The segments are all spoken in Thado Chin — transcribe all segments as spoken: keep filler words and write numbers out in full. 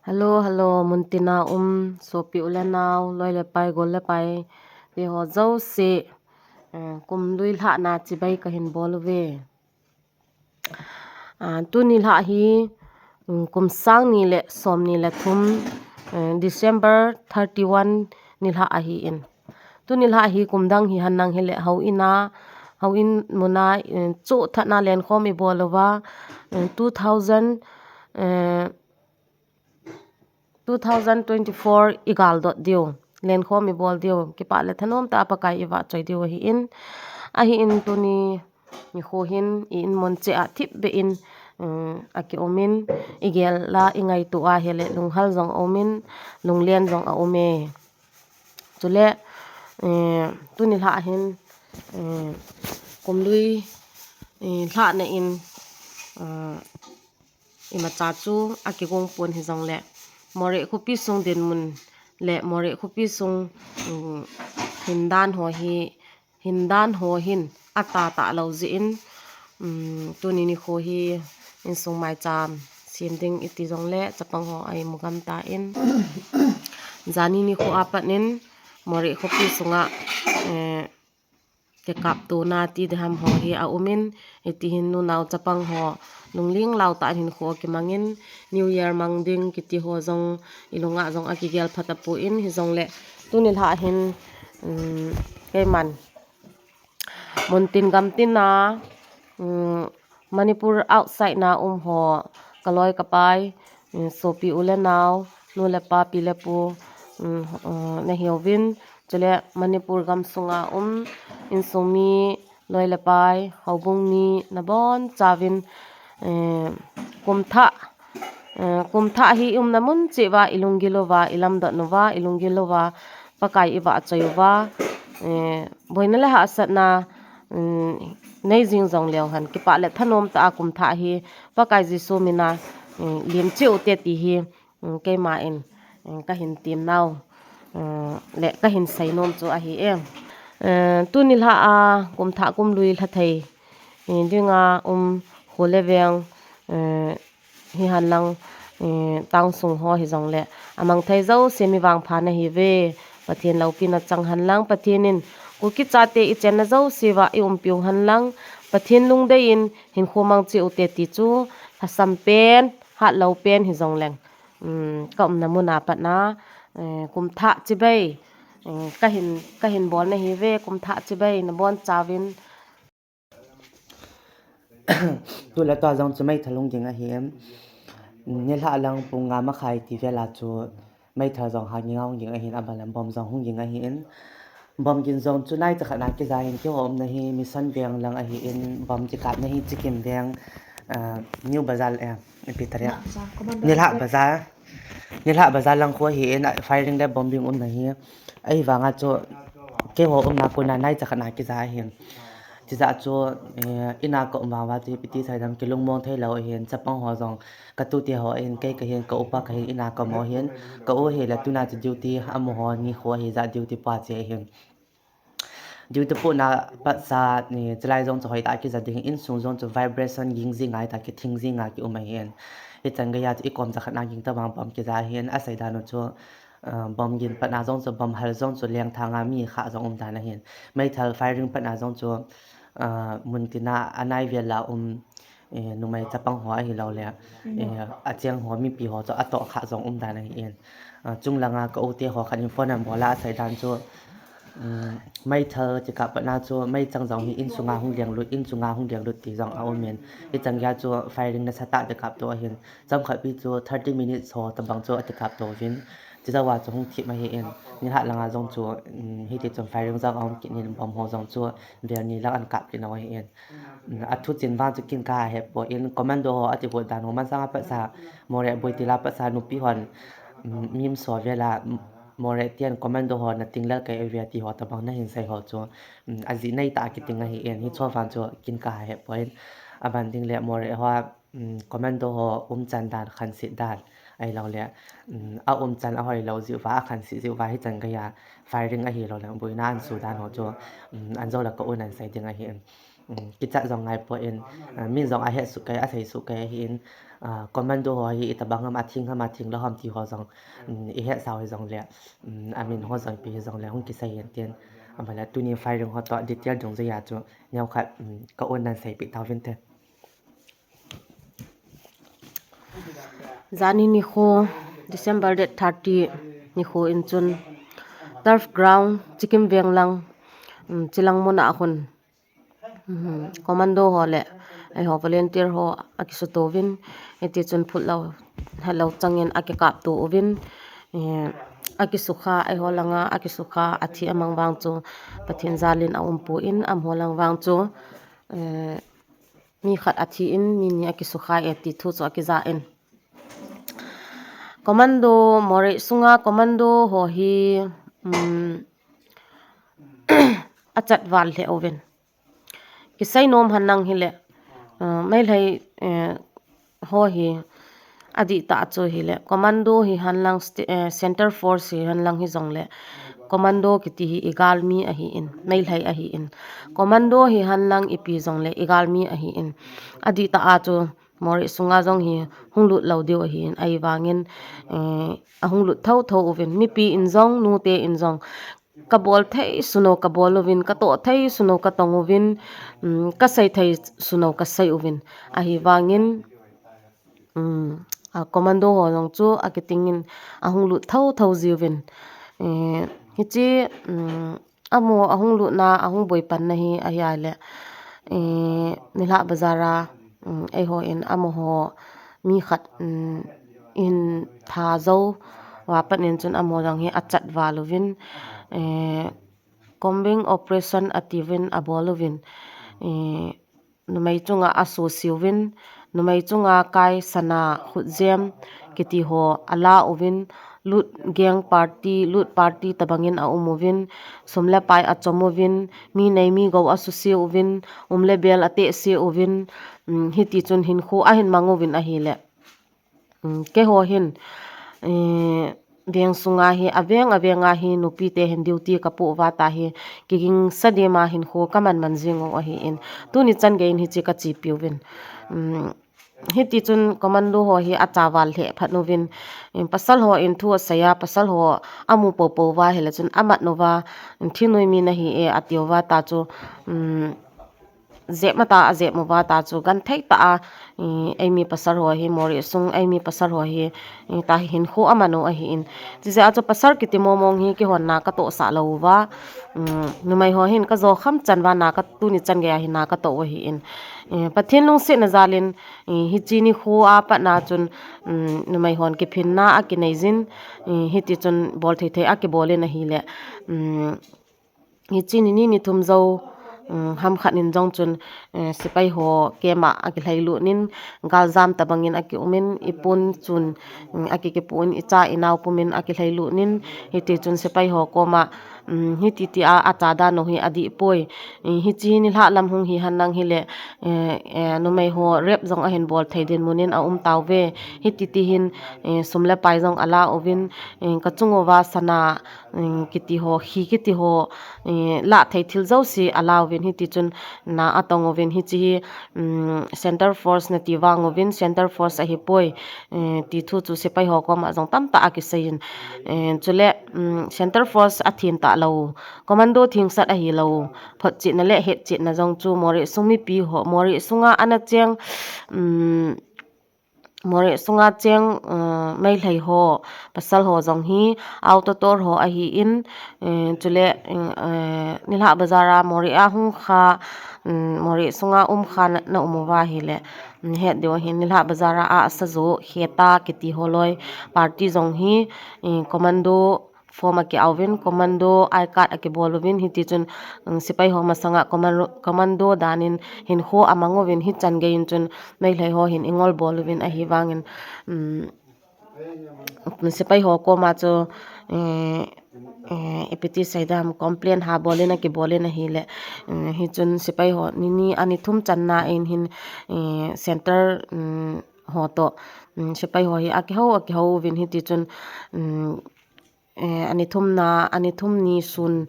Hello, hello, muntina um, sopi u le nau, loi le pai, gol le pai, te ho jouse, eh, kum lui lhahna chibai kahin bol uve. Ah, tuni lhah hi, um, kum sang ni le som ni le thum, eh, December thirty-one ni lhah ahin. Tuni lhah hi kum dang hi henlang hile houin a, houin mun a, eh, choh thatna lenkhom i bol uva, eh, two thousand, eh, two thousand twenty-four i galdot diu, lenkhom i bol diu, kipah le thanom tah a Pakai i vahchoi diu ahin, ahin tuni nikho hin i in mun cheh a thipbeh in, um, aki um in, i gel a i ngaito a hile lunghal jong a um in, lunglen jong a um e. Chule, eh, tuni lhah hin, eh, kum lui, eh, lhahna in, eh, imacha chu akigong pon hijongle, Moreh khopi sung dinmun le Moreh khopi sung, um, hindan ho hi, hindan ho hin atah tah lou jeh in, um, tuni nikho hi insung maicham sem ding iti jongle chapang ho a imu gam tan, jani nikho a pat in Moreh khopi sunga, eh, kikaptona ti diham ho hi a um in, hiti hin nunau chapang ho lungling lau tah in hinkho kimang in, New Year mang ding kiti ho jong i lung a jong akigel pha tapon, hijongle tuni lhah hin, um, keiman muntin gamtin a, um, Manipur outside na um ho, ka loi ka pai, um, sopi u le nau, nu le pa, pi le pu, um, uh, na hiuvin, chule Manipur gam sunga um insung mi, loi le pai, houbung mi, nabon chauvin, eh, kum thah, eh, kum thah hi i umna mun cheh uva, i lunggil uva, i lamdot uva, i lunggil uva, Pakai i vahchoi uva, eh, boina le hahsatna, um, nei jing jong leu hen, kipah le thanom tah a kum thah hi Pakai Jesu min a, um, lim cheh u te ti hi, um, keima in, um, kahin tem nau, um, le kahin sei nom chu ahi e. Eh, tuni lhah a kum thah kum lui lha thei, eh, dinga um kho le veng, eh, hi henlang, eh, town sung ho hijongle, amang thei jouse mi vangpha na hiuve. Pathen loupina chang henlang, Pathen in Kuki chate i chenna jouse uva i umpiu henlang, Pathen lungdei in hinkho mang cheh u te ti chu lhasam pen, hatlou pen hijongleng, um, ka umna mun a pat na, eh, kum thah chibai, eh, kahin, kahin bol na hiuve, kum thah chibai nabon chauvin. Tule tua jong chu meithal hung ging ahin. Nilhah lang pung nga makhai ti vel a chu meithal jong ha ging a hung ging ahin, aban lam bomb jong hung ging ahin. Bomb gin jong chu nai chakhat na kija hin, keiho umna hi Mission Veng lang ahin, bomb kikapna hi Chikim Veng, ah, New Bazar, eh, ipi tah a. Nilhah Bazar. Nilhah Bazar lang khu ahin, firing le bombing umna hi. Ahivanga chu keiho umna kona nai chakhat na kija ahin. Chijeh chu, eh, in a ka um vang uva chu ipi ti sei dam, kilungmong thei lou ahin, chapang ho jong, ka tute ho ahin, kei kahin, ka upa kahin, in a ka um u ahin, ka u hi le tuna chu duty amu ho nikho ahi jeh a duty po a che ahin. Duty pohna pat cha, eh, chulai jong chu hoitah a kija ding, insung jong chu vibration ging jing a, hita kithing jing a ki um ahin. Hichan geiya chu i kom chakhat na ging tobang bomb kija ahin, asei dan u chu, eh, bomb gin pat na jong chu, bomb hal jong chu lengthang a mi kha jong um dan ahin. Meithal firing pat na jong chu, ah, muntin a anai vel a um, eh, numei chapang ho ahilou le, eh, acheng ho mipi ho chu atoh kha jong um dan ahin. Ah, chunglang a ka u te ho khat in phone an bol a asei dan chu, um, meithal kikap pat na chu meichang jong hi insunga hung lenglut, insunga hung lenglut ti jong a um in. Hichan geiya chu firing nasatah a kikap to ahin. Chomkhat pi chu thirty minutes ho tobang chu akikap to uvin. Chijou a chu hung thip ahin. Nilhah lang a jong chu, um, hiti chun firing jong a um kit in, bomb ho jong chu vel ni lang an kap kit nau ahin. Um, athu chin vang chu kin kahe poi, commando ho ati got dan ho masang a pat sa, Moreh boitil a pat sa nupi hon, um, mim so vel a, um, Moreh ten commando ho na ting lel kei uve ti ho tobang na hin sei ho chu, um, ajeh nei tah a kiting ahin, hicho vang chu kin kahe poi. Aban ding le Moreh ho a, um, commando ho umchan dan, khanset dan, ahilou le, um, a umchan ahoi lou jeh uva, akhanset jeh uva, hichan geiya firing ahilou le, boina an su dan ho chu, um, an jou le ka un an sei ding ahin. um, kichat jong ngai poi, uh, min jong ahet sukei, asei sukei ahin, uh, commando ho hi itobang ham, athing ham, athing lou ham ti ho jong, um, ihet sau hijongle, um, amin ho jong ipi hijongle hung kisei in tin, abale tuni firing ho toh detail dungjuiya chu neokhat, um, ka un nan seipeh tauvinte. Jani nikho, December date thirty nikho in chun Turf Ground, Chikim Veng lang, um, chilang muna ahung, um, commando ho le eiho volunteer ho akisuto uvin, hiti chun phut lou, helou changin akikap to uvin, eh, akisukha, eiho langa akisukha, athi amang vang chu Pathen jalin aumpon, amaho lang vang chu, eh, mi khat athi in, mi ni akisukha e ti thu chu akija in. Commando, Moreh sunga commando ho hi, um, achat val lheh uvin. Kisei nom henlang hile, uh, Meitei, eh, ho hi, adih tah chu hile, commando hihen lang, st-, eh, center force hihen lang hijongle, commando kiti hi igalmi ahin, Meitei ahin. Commando hihen lang ipi jongle igalmi ahin. Adih tah a chu Moreh sunga jong hi hung lut lou diu ahin, ahivangin, eh, ahung lut thotho uvin. Mipi in jong, nute in jong, kabol thei sun u kabol uvin, katoh thei sun u katong uvin, um, kasei thei sun u kasei uvin. Ahivangin, um, a commando ho jong chu akitingin ahung lut thotho jiuvin. Eh, hiche, um, amaho ahung lutna, ahung boipanna hi ahile, eh, Nilhah Bazar a, um, eiho in amaho mi khat, um, in tha jou va pat in chun amaho jong hi achat val uvin, eh, combing operation atiuvin abol uvin, eh, numei chunga asuhse uvin, numei chunga kai sana khutjem kiti ho ala uvin, lut gang party, lut party tobangin aum uvin, sum le pai achom uvin, mi nei mi gou asuse uvin, um le bel atehse uvin, um, hiti chun hinkho ahin mang uvin ahile. Um, keiho hin, eh, veng sunga hi, aveng, avenga hi, nupite hin duty kapoh uva tah hi, kigingsa dema hinkho kaman man jing u ahin. Tuni chan geiyin hiche kachepiuvin. Um, hiti chun commando ho hi acha val lheh phat uvin. Um, pasal ho in thu asei a, pasal ho amu poupou uva hile chun amat uva, um, thingnoi mi nahi e atiuva tah chu, um, jep mata ajep uva tah chu genthei tah a, i, eimi pasal ho hi Moreh sung, eimi pasal ho hi, i, tah hinkho aman u ahin. Chijeh a chu pasal kiti mong mong hi keihon na katohsah lou uva, um, numei ho hin kajo kham chan uva na ka, tuni chan geiya hi na katoh u ahin. I, Pathen lungsetna jalin, i, hiche nikho a patna chun, um, numei hon kiphinna akinei jin, i, hiti chun bol thei thei akibol in ahile, um, hiche ni ni ni thum jou, um, ham khat in jong chun, eh, sepai ho camp a akilhailut in, galjam tobangin akium in, ipon chun, um, akikipu in, icha inao pumin akilhailut in, hiti chun sepai ho koma, um, hiti tia acha dan u hi adih poi. Um, hiche hi nilhah lam hung hihen lang hile, eh, eh, numei ho rape jong ahin bol thei dinmun in aum tauve. Hiti tihin, eh, sum le pai jong ala uvin, eh, kachung uva sana, um, kiti ho, khi kiti ho, eh, lah thei thil jouse ala uvin hiti chun na atong uvin hiche hi, um, center force nati vang uvin center force ahipoi, eh, ti thu chu sepai ho koma jong tamtah akisei in, eh, chule, um, center force athem talou, commando thengsat ahilou, photchetna le hetchetna jong chu Moreh sung mipi ho, Moreh sunga ana cheng, um, Moreh sunga cheng, uh, Meitei ho, pasal ho jong hi, auto tor ho ahin, eh, chule, eh, Nilhah Bazar a Moreh a hung kha, um, Moreh sunga um kha na, na um uva hile, um, het diu ahin Nilhah Bazar a asa jo, kheta kiti holoi, party jong hi, eh, commando, form akiauvin, commando I card akibol uvin, hiti chun, um, sepai ho masanga commando, commando danin hinkho amang uvin, hichan geiyin chun Meitei ho hin ingol bol uvin ahivangin, um, sepai ho koma chu, eh, eh, ipi ti seidam complain ha bolin akibol in ahile, um, hichun sepai ho ni ni ani thum channa in hin, eh, center, um, ho toh, um, sepai ho hi akihou, akihou uvin hiti chun, um, eh, ani thumna, ani thum ni sun,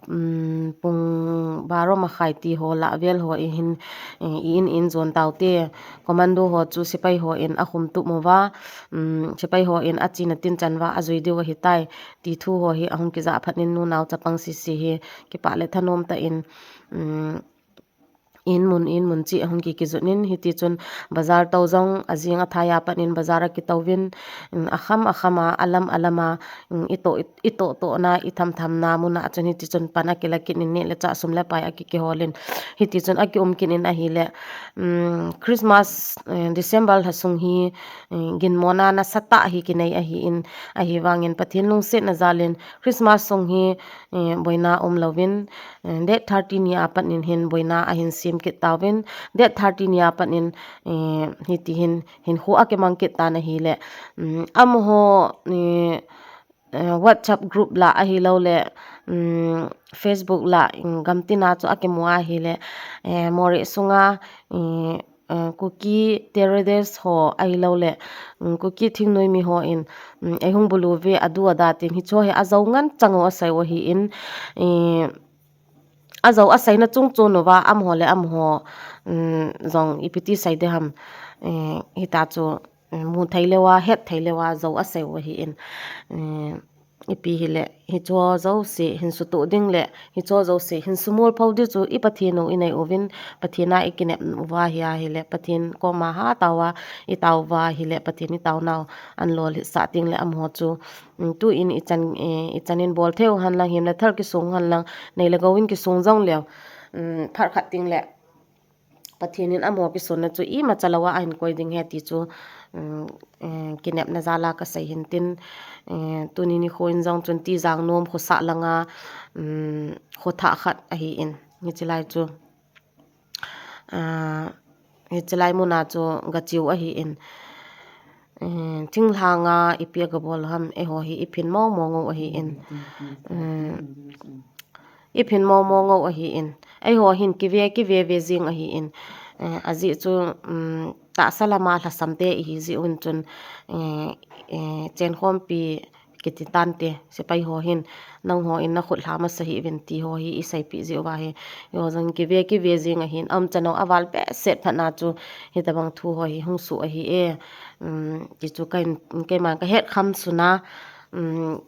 um, pung baro makhai ti ho lah vel ho i hin, eh, i in in jon taute. Commando ho chu sepai ho in a khum tup uva, um, sepai ho in a china tin chan uva a jui diu ahi tai ti thu ho hi a hung kija phat in nunau chapang sisi hi kipah le thanom tah in, um, in mun, in mun chi a hung ki kijut in, hiti chun bazar to jong a jing a thai a pat in bazar a kito uvin, um, a kham a kham a, a lam a lam a, um, i to, i, i to to na, i tham tham na mun a chun hiti chun pan a kila kit in, neh le chah, sum le pai a ki kihol in, hiti chun a ki um kit in ahile, um, Christmas, eh, December lha sung hi, eh, ginmo na nasatah hi kinei ahi in, ahi vang in Pathen lungsetna jal in Christmas sung hi, eh, boina um louvin, eh, date thirty ni a pat in hin boina a hin sem kit tauvin, date thirty ni a pat in, eh, hiti hin, hinkho a kimang kit tan ahile, um, amaho, eh, eh, WhatsApp group lah ahilou le, um, Facebook lah, um, gamtina chu a kimu ahile, eh, Moreh sunga, eh, eh, Kuki terrorist ho ahilou le, um, Kuki thingnoi mi ho in, um, ei hung bulu ve, a du a da tin, hicho hi a jou ngen chang u a sei u ahi in, eh, a jou a seina chung chun uva, amaho le amaho, um, jong ipi ti sei de ham, eh, hita chu, um, mu thei leuva, het thei leuva, jou a sei u ahi in, um, ipi hile, hicho jouse hin sutuh ding le, hicho jouse hin sumol pho ding chu i Pathen u i nei uvin, Pathen a i kinep uva hi ahile, Pathen koma hatah uva i tao uva ahile, Pathen i tao nau an lolhit sah ding le amaho chu, um, tu in i chan, eh, i chan in bol thei u hen lang, hem le thal kisung hen lang, nei le gou in kisung jong leu, um, phat khat ding le, Pathen in amaho kisonna chu imacha louva ahin koi ding ahi ti chu, um, eh, kinepna jal a ka sei hin tin, eh, tuni nikho in jong chun Tijang nom khosah langa, um, kho thah khat ahi in, hiche lai chu, ah, hiche lai mun a chu ga che u ahi in, eh, thinglhang a ipi a ga bol ham, eiho hi i phin mong mong u ahi in, um, i phin mong mong u ahi in, eiho hin kive, kive ve jing ahi in, eh, ajeh chu, um, tahsa lama lhasam te ihi jeh un chun, eh, eh, chenkhompi kiti tante, sepai ho hin, nangho in na khut lha masa hih uvin ti ho hi i seipeh jeh uva hi, eiho jong kive, kive jing ahi in, a umchan u a val behseh phat na chu, hitabang thu ho hi hung soh ahi e, um, ti chu ka hin, keiman ka het kham sun a, um,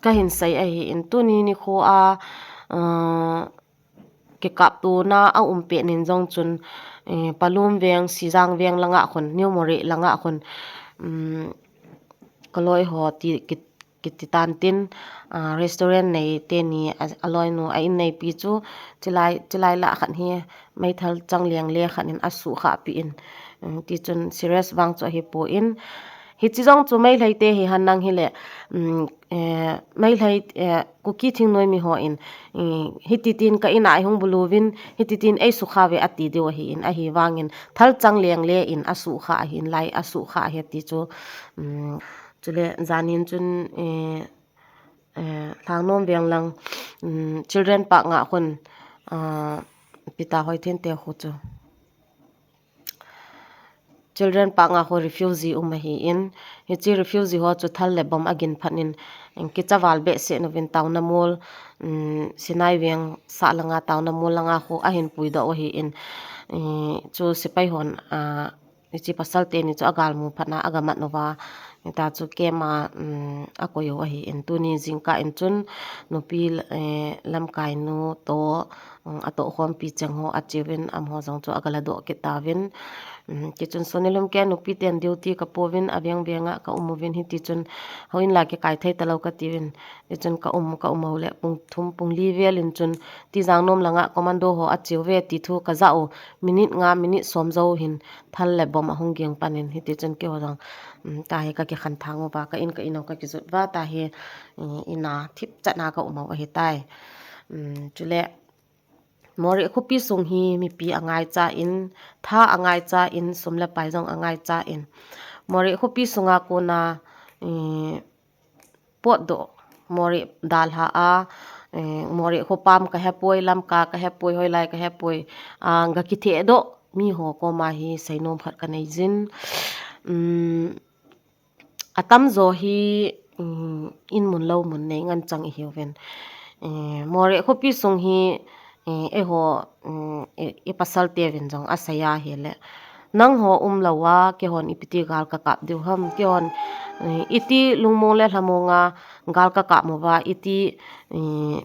ka hin sei ahi in, tuni nikho a, uh, kikaptona a um pet in jong chun, eh, Palum veng, Sijang veng langa khun, New Moreh langa khun, um, ka loi ho ti, ki, kiti tan tin, ah, restaurant nei teni a, a loinu a in neipi chu, chulai, chulai lah khat hi meithal chang leng le khat in a suhkhah peh in, um, ti chun serious vang chu ahi poi. Hiche jong chu Meitei te hi hen lang hile, um, eh, Meitei, eh, Kuki thingnoi mi ho in, eh, hiti tin ka in a ei hung bulu uvin, hiti tin ei sukha uve ati diu ahi in, ahi vang in, thal chang leng le in a sukha ahi in, lai a sukha ahi ti chu, um, chule jan in chun, eh, eh, Lhangnom veng lang, um, Children Park nga khun, ah, Peter Hoithen te khu chu. Children Park nga khu refugee um ahi in, hiche refugee ho chu thal le bomb a gin phat in, in kicha val behseh uvin taona mol, um, Sinai veng sah langa taona mol langa khu ahin puidoh u ahi in, eh, chu sepai hon, ah, hiche pasal teni chu a gal mu phat na a ga mat uva, hita chu camp a, um, a koi u ahi in, tuni jingkah in chun nupi, eh, lamkai nu toh, um, a tohkhompi cheng ho a che uvin, amaho jong chu a ga ladoh kit tauvin. Um, ti chun Sonilhumkeng nupi ten duty ka pouvin, a veng veng a ka um uvin, hiti chun houin la kikai thei talou ka tiuvin. Ti chun ka um, ka um u le pung thum, pung li vel in chun Tijang nom langa commando ho a che uve ti thu ka ja u, minute nga, minute som jou hin thal le bomb a hung ging pan in, hiti chun keiho jong, um, tahi ka kikhen thang uva, ka in, ka in u ka kijot uva, tahi, um, in a thip chan a ka um u ahi tai. Um, chule Moreh khopi sung hi mipi a ngaicha in, tha a ngaicha in, sum le pai jong a ngaicha in, Moreh khopi sunga kona, eh, potdoh, Moreh dalha a, eh, Moreh khopam ka hepoi, Lamka ka hepoi, hoilai ka hepoi, ah, ga kithehdoh mi ho koma hi seinom khat ka nei jin. Um, Atamjo hi, um, in mun lou mun nei ngen chang ihiuvin. Eh, Moreh khopi sung hi, eh, eiho, mm, i, i pasal teuvin jong asei ahile, nangho umlouva keihon ipiti gal kakap diu ham, keihon, eh, iti lungmong le lhamong a gal kakap uva, iti, eh,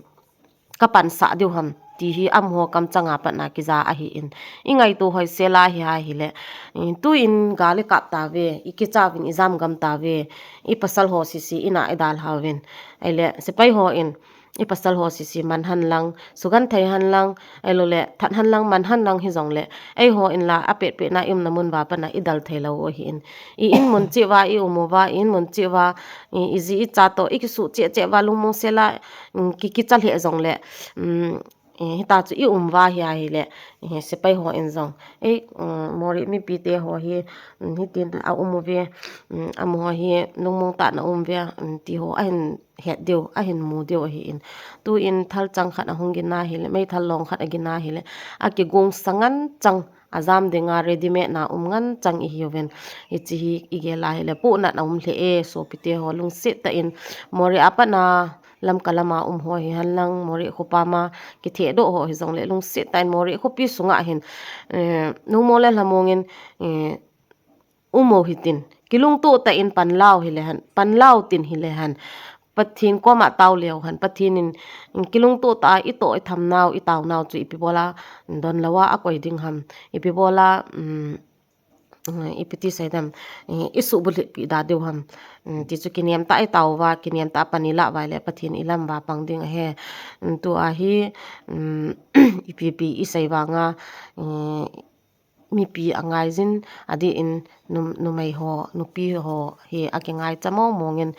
kapansah diu ham, ti hi amaho kamchang a pat na kija ahin. I ngaito hoisel a hi ahile, eh, tuin gal ikap tauve, ikicha uvin ijam gam tauve, i pasal ho sese in a idalha uvin. Ahile, sepai hon, i pasal ho sese man hen lang, sugenthei hen lang, ahilouleh that hen lang, man hen lang hijongle, eiho in la apetpet na i umna mun uva pat na idal thei lou u ahin. I in mun cheh uva, i um uva, i in mun cheh uva, i, iji icha toh, ikisuh cheh cheh uva, lungmong sel a, mm, ki, kicha lheh jongle, mm, eh, hita chu i um uva hi ahile, eh, sepai hon jong, eh, mm, Moreh mipite ho hi, mm, hitin a um uve, mm, amaho hi lungmong tah in a um uve, mm, ti ho ahin het diu, ahin mu diu ahin. Tuin thalchang khat ahung gin ahile, meithal long khat agin ahile, akigong sa ngen chang, ajam dinga ready made na um ngen chang ihiuvin. Hiche hi igel ahile, pohnat a um lheh e, sopite ho, lungset tah in, Moreh a pat na Lamka lam a um ho hihen lang, Moreh khopam a kithehdoh ho hijongle, lungset tah in Moreh khopi sunga hin, eh, lungmong le lhamong in, eh, um u hitin, kilungtoh tah in pan lau hile hen, pan lau tin hile hen, Pathen koma tao leu hen, Pathen in, kilungtoh tah a itoh itham nau, itao nau chu ipi bol a don lou a akoi ding ham, ipi bol a, um, eh, ipi ti sei dem, eh, isuh bulhit pi da diu ham, um, ti chu kinem tah a itao uva, kinem tah a pan ilah uva ahile, Pathen ilam uva pang ding ahi, um, tua hi, um, ipi pi isei vang a, eh, mipi angai jin, adeh in num-, numei ho, nupi ho hi akingai cha mong mong in,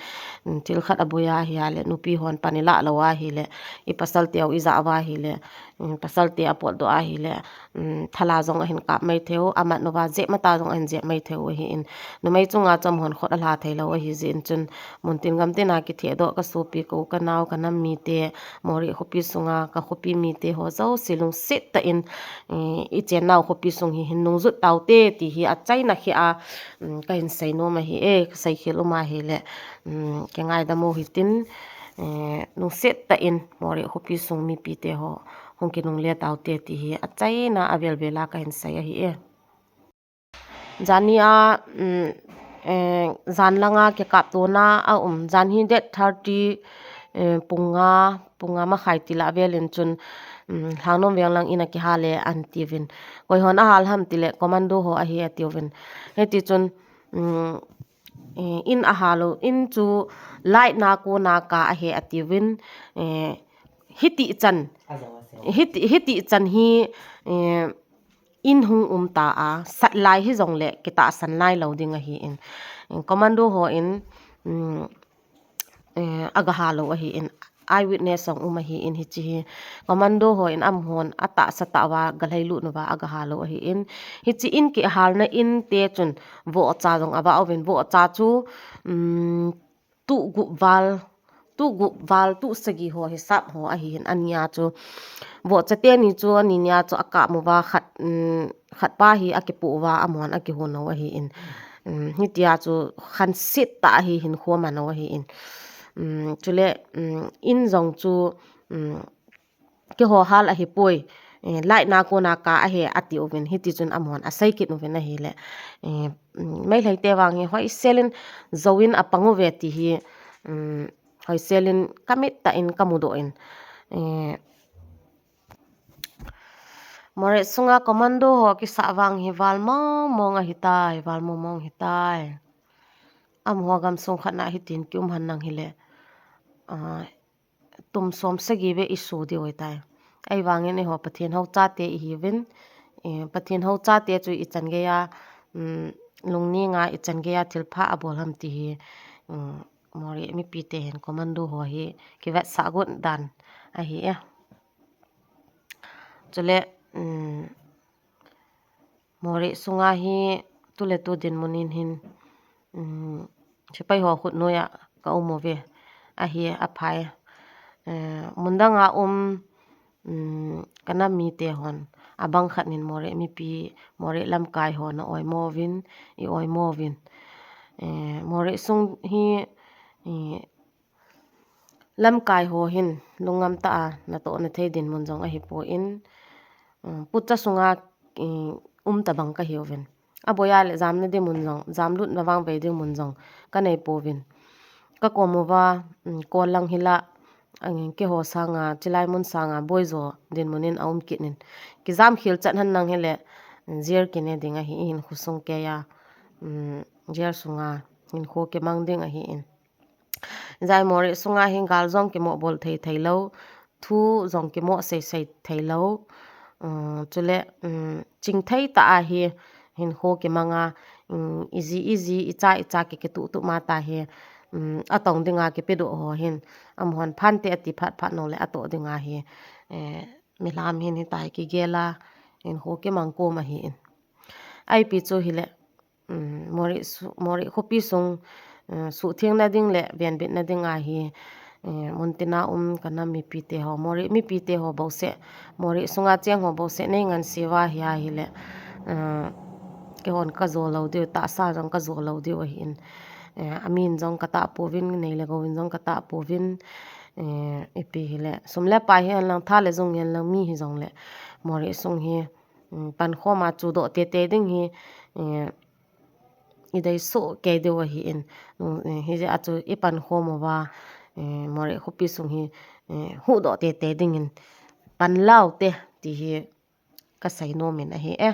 um, thil khat aboi a hi ahile, nupi hon pan ilah lou ahile, i pasal teu ija uva ahile, um, pasal te apotdoh ahile, um, thala jong ahin kap mai thei u, amat uva jep mata jong ahin jep mai thei u ahin, numei chunga chu amahon khut alha thei lou ahi jeh in chun, mun tin gam tin a kithehdoh ka sopi, ka u ka nao, ka nam mite, Moreh khopi sunga ka khopi mite ho jouse lungset tah in, eh, ichen nau khopi sung hi hin nungjut taute ti hi achaina kheh a, um, kahin sei nom ahi e, ka seikhel um ahile, um, kingaidam u hitin, eh, lungset tah in Moreh khopi sung mipite ho hung kinungle taute ti hi achaina avel vel a kahin sei ahi e. Janhi a, um, eh, jan langa kikaptona aum, janhi date thirty, eh, pung nga, pung nga makhai tilah vel in chun, um, Lhangnom veng lang in akihal e atiuvin. Koihon ahal ham tile commando ho ahi atiuvin. Hiti chun, um, eh, in ahal u, in chu light na kona ka ahi atiuvin, eh, hiti chan, hiti, hiti chan hi, eh, in hung um ta a, sat lai hijongle, kitahsan lai lou ding ahin. Commando hon, um, eh, agahal u ahin, eyewitness jong um ahin, hiche hi. Commando hon amahon atahsa tah uva, galhailut uva agahal u ahin. Hiche in kihalna in te chun, vohcha jong avah uvin, vohcha chu, um, tuh gup val, tuh gup val, tuh sagi ho hisap ho ahin, ania chu. Vohcha teni chu, ani nia chu akap uva khat, um, khat pa hi akipoh uva, amahon akihon u ahin. Um, hitia chu khanset tah a hi hinkho aman u ahin. Um, chule, um, in jong chu, um, keiho hal ahipoi, eh, light na kona ka ahi atiuvin, hiti chun amahon asei kit uvin ahile. Eh, um, Meitei te vang hi hoisel in jouvin apang uve ti hi, um, hoisel in kamit tah in kamudoh in. Eh, Moreh sunga commando ho kisah vang hi val mong mong ahitai, val mong mong ahitai. Amaho gamsung khat na hitin kium hen lang hile, ah, tum som sagi ve isu diu ahitai. Ahivangin eiho Pathen hou chate ihiuvin, eh, Pathen hou chate chu ichan geiya, um, lungninga ichan geiya thilpha abol ham ti hi, um, Moreh mipite hin commando ho hi kivetsah got dan ahi e. Chule, um, Moreh sunga hi tuletu dinmun in hin, um, sepai ho khut noiya ka um uve, ahi aphai. Eh, mundang a um, um, ka nam mite hon, abang khat in Moreh mipi, Moreh lamkai ho na oimo uvin, i oimo uvin. Eh, Moreh sung hi, eh, Lamkai ho hin lungngam tah a natoh nathei dinmun jong ahipon, um, putcha sunga, um, um tabang kahiuvin. Aboiya le jamna dinmun jong, jamlutna vangvei dinmun jong kanei pouvin. Kakom uva, um, kol lang hila, um, keiho sanga, chilai mun sanga boijo dinmun in aum kit in. Kijam khel chat hen lang hile, um, jail kine ding ahi, ihinkho sung keiya, um, jail sunga hinkho kimang ding ahin. Jai Moreh sunga hi gal jong kimoh bol thei thei lou, thu jong kimoh sei sei thei lou. Um, chule, um, chingthei tah a hi hinkho kimanga, um, iji, iji, icha, icha ki, kituh tuh ma tah hi, um, atong dinga kipedoh ho hin, amahon phante ati phat phat nung le atoh dinga hi, eh, mihem hin hitia hi kigel a, hinkho kimang kom ahin. Ipi chu hile, um, Moreh su-, Moreh khopi sung, um, suhthengna ding le venbitna dinga hi, um, muntina um kanam mipite ho, Moreh mipite ho bouseh, Moreh sunga cheng ho bouseh, nei nganseuva hi ahile, um, keihon kajo lou diu, tahsa jong kajo lou diu ahin. Um, amin jong katah pouvin, nei le gou in jong katah pouvin, um, ipi hile, sum le pai hihen lang, tha le jung hihen lang, mi hijongle, Moreh sung hi, um, pankhom a chudoh tete ding hi, um, idei soh kei diu ahin, um, hijeh a chu ipankhom uva, um, Moreh khopi sung hi, um, huhdoh tete dingin pan laute ti hi kasei nom in ahi e.